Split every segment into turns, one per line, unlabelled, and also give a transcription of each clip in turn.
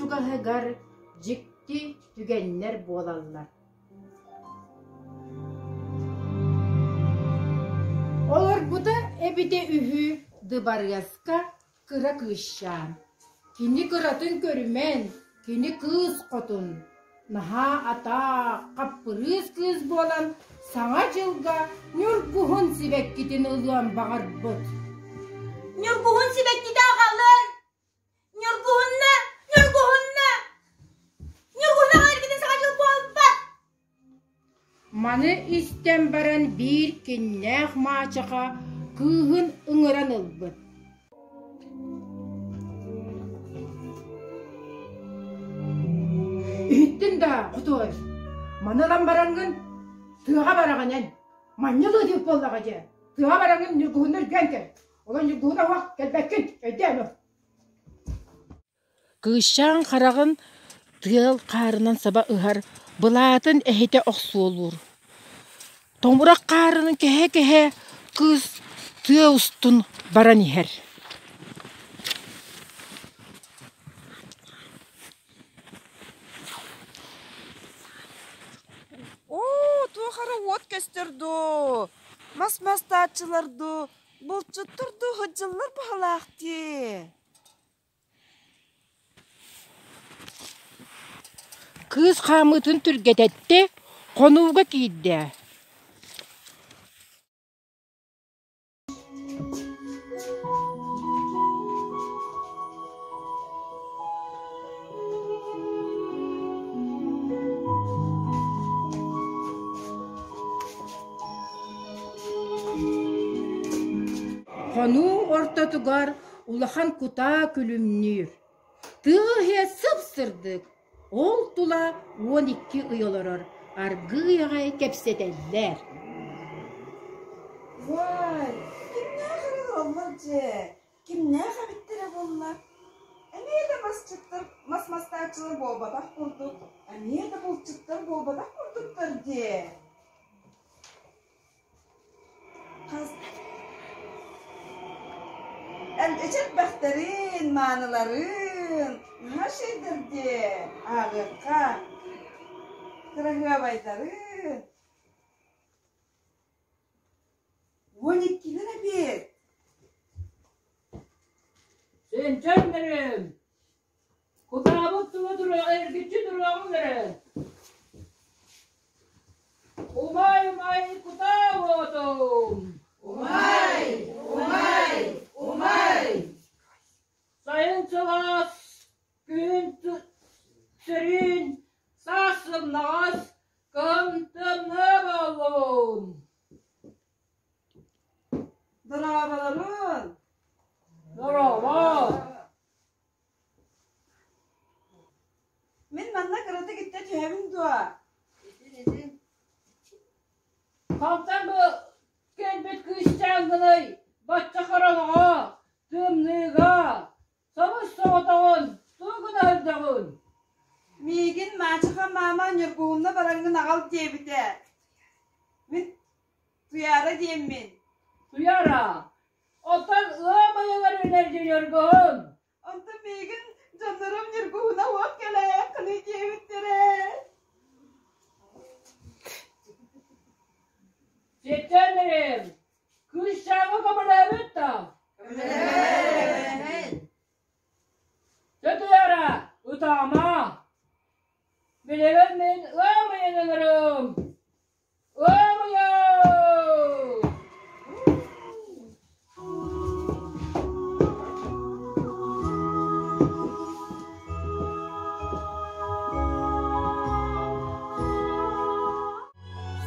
чугаһыгар дьикти түгэннэр буолаллар. Олорбута эбитэ үһү дыбарыаска кыра кыысчаан. Кини кыратын көрүмэн, кини кыыс хотун. Наһаа атаах, хаппырыыс кыыс буолан Саҥа дьылга ньургуһун сибэккитин ылыан баҕарбыт.
Ньургуһун сибэккитэ аҕалын! Ньургуһунна! Ньургуһунна! Ньургуһун аҕалгытын Саҥа дьыл буолбат!
Маны истэн баран биир киннээх маачаха кыыһын ыҥыран ылбыт. Иһиттин да, хотуой, маны ылан бараҥҥын тыаҕа бараҕын эн. Манньалыы диэбит буоллаҕа дьэ. Тыаҕа бараҥҥын ньургуһунна үргээн кэл. Онон ньургуһуна уох кэлбэккин, өйдөөн ыл. Кыысчаан хараҕын тыал хаарынан саба ыһар, былаатын эһитэ охсуолуур. Томурах хаарын кэһэ-кэһэ кыыс тыа устун баран иһэр.
Оо, туох эрэ уот көстөр дуу, мас мастааччылар дуу, булчуттар дуу сылдьаллар быһалаах дии.
Кыыс хаамыытын түргэтэттэ, хонууга киирдэ Хонуу ортотугар улахан кутаа күлүмнүүр. Тыа иһэ сып-сырдык, ол тула 12 ый олорор, аргыый аҕай кэпсэтэллэр.
Уай, кимнээх эрэ олороллор дьэ, кимнээх эбиттэрэ буолла? Эмиэ да масчыттар, мас мастааччылар буолбатах курдук, эмиэ да булчуттар буолбатах курдуктар дии. Хас Эн эчэрбэхтэрин, мааныларын, наһаа үчүгэйдэр дии, ааҕыахха, кыраһыабайдарын. 12-лэр эбит.
Синчэннэрим, кутаабыт тула туруо эргиччи туруоҕуҥ эрэ. Умай, умай, кутаа уотум!
Умай, умай, умай!
Сайын сылаас, күһүн сөрүүн, саас сымнаҕас, кыһын тымныы буоллун!
Дорооболорун!
Дорообо!
Мин манна кыратык иттэ түһэбин дуо?
Хантан бу кэлбит кыысчааҥҥыный бачча хараҥаҕа, тымныыга, собус-соҕотоҕун тугу гына сылдьаҕын?
Миигин маачаха маама Ньургуһунна бараҥҥын аҕал диэбитэ. Мин Туйаара диэммин.
Туйаара, оттон ыам ыйыгар үүнэр Ньургуһун.
Онтон миигин дьоннорум Ньургуһуна уот кэлээйэххиний диэбиттэрэ.
Сиэттэнэрим, кыысчааҥҥа көмөлөөбүт да?
Көмөлөөбүт.
Дьэ Туйаара, ытаама. Билигин мин ыам ыйын ыҥырыым.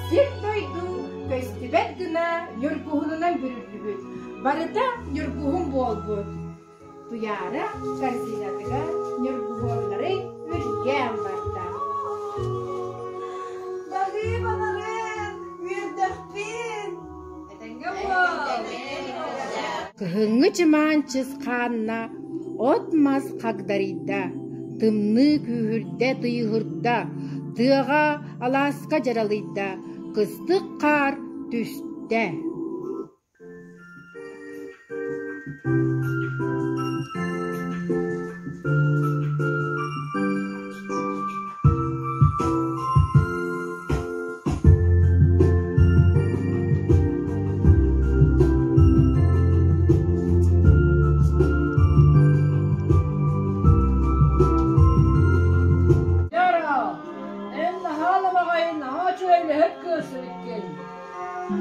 Сир-дойду көстүбэт гына ньургуһунунан бүрүллүбүт, барыта ньургуһун буолбут. Туйаара корзинатыгар ньургуһуннары үргээн барда.
Баһыыбаларын, үөрдэхпин! Этэҥҥэ буол!
Кыһыҥҥы чымаан чысхаанна от-мас хагдарыйда, тымныы күүһүрдэ тыйыһырда, тыаҕа алааска дьаралыйда, кыстык хаар түстэ.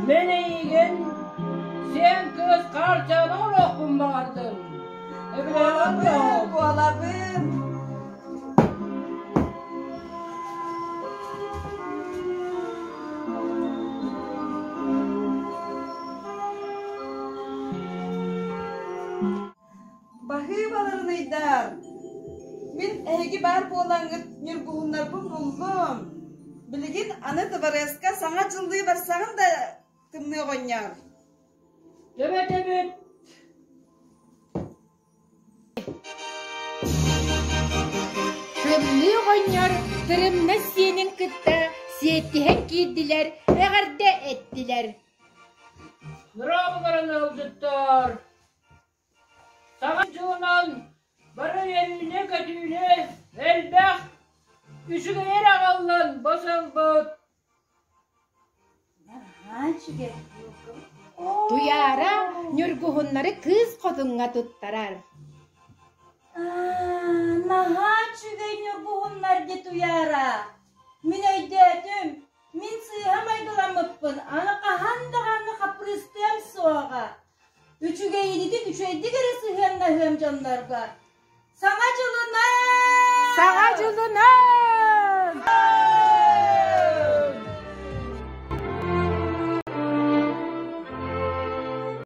Мин эйигин сиэн кыыс хаарчааны оҥоруохпун баҕардым.
Буолабын, буолабын. Баһыыбаларыныйдар! Мин эһиги баар буолаҥҥыт ньургуһуннарбын буллум. Билигин аны дыбарыаска Саҥа дьыллыы барсаҕын да тымныы оҕонньор.
Төбөтөбүт
Тымныы оҕонньор тырымнас сиэнин кытта сиэттиһэн киирдилэр, эҕэрдэ эттилэр.
Нураабыларын ыалдьыттар Саҥа дьылынан бары үөрүүнү-көтүүнү элбэх үчүгэйи эрэ аҕаллын бу сылбыт.
Туйаара ньургуһуннары кыыс хотуҥҥа туттарар.
Наһаа үчүгэй ньургуһуннар дии Туйаара. Мин өйдөөтүм, мин сыыһа майгыламмыппын, аны хаһан даҕаны хаппырыыстыам суоҕа. Үчүгэйинитин үчүгэйдик эрэ сыһыаннаһыам дьоннорго. Саҥа дьылынан!
Саҥа дьылынан!